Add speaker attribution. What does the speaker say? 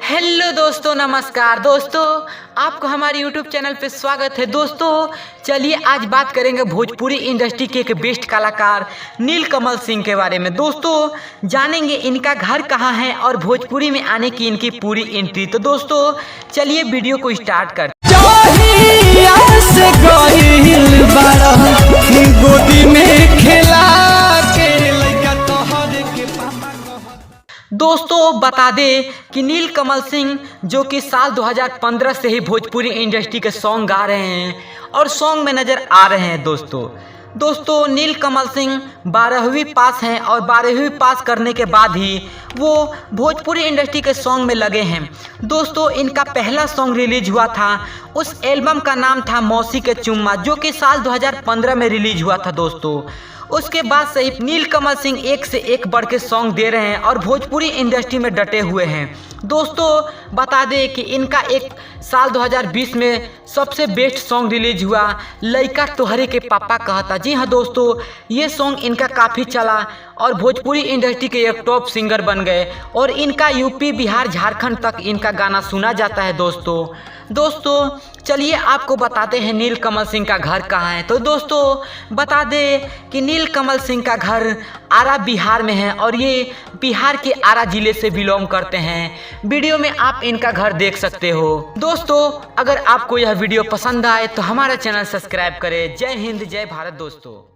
Speaker 1: Hello दोस्तों, नमस्कार दोस्तों, आपको हमारे यूट्यूब चैनल पे स्वागत है। दोस्तों चलिए आज बात करेंगे भोजपुरी इंडस्ट्री के एक बेस्ट कलाकार नीलकमल सिंह के बारे में। दोस्तों जानेंगे इनका घर कहाँ है और भोजपुरी में आने की इनकी पूरी एंट्री। तो दोस्तों चलिए वीडियो को स्टार्ट कर
Speaker 2: जहिया से गइल बाड़ा, गोदी में खेला के लइका तोहर के पापा।
Speaker 1: दोस्तों बता दें कि नीलकमल सिंह जो कि साल 2015 से ही भोजपुरी इंडस्ट्री के सॉन्ग गा रहे हैं और सॉन्ग में नज़र आ रहे हैं। दोस्तों नीलकमल सिंह 12वीं पास हैं और 12वीं पास करने के बाद ही वो भोजपुरी इंडस्ट्री के सॉन्ग में लगे हैं। दोस्तों इनका पहला सॉन्ग रिलीज हुआ था, उस एल्बम का नाम था मौसी के चुम्मा, जो कि साल 2015 में रिलीज हुआ था। दोस्तों उसके बाद से ही नीलकमल सिंह एक से एक बढ़ के सॉन्ग दे रहे हैं और भोजपुरी इंडस्ट्री में डटे हुए हैं। दोस्तों बता दें कि इनका एक साल 2020 में सबसे बेस्ट सॉन्ग रिलीज हुआ, लइका तोहरे के पापा कहता। जी हाँ दोस्तों, ये सॉन्ग इनका काफ़ी चला और भोजपुरी इंडस्ट्री के एक टॉप सिंगर बन गए और इनका यूपी, बिहार, झारखंड तक इनका गाना सुना जाता है। दोस्तों चलिए आपको बताते हैं नीलकमल सिंह का घर कहाँ है। तो दोस्तों बता दें कि नीलकमल सिंह का घर आरा बिहार में है और ये बिहार के आरा ज़िले से बिलोंग करते हैं। वीडियो में आप इनका घर देख सकते हो। दोस्तों अगर आपको यह वीडियो पसंद आए तो हमारा चैनल सब्सक्राइब करें। जय हिंद, जय भारत दोस्तों।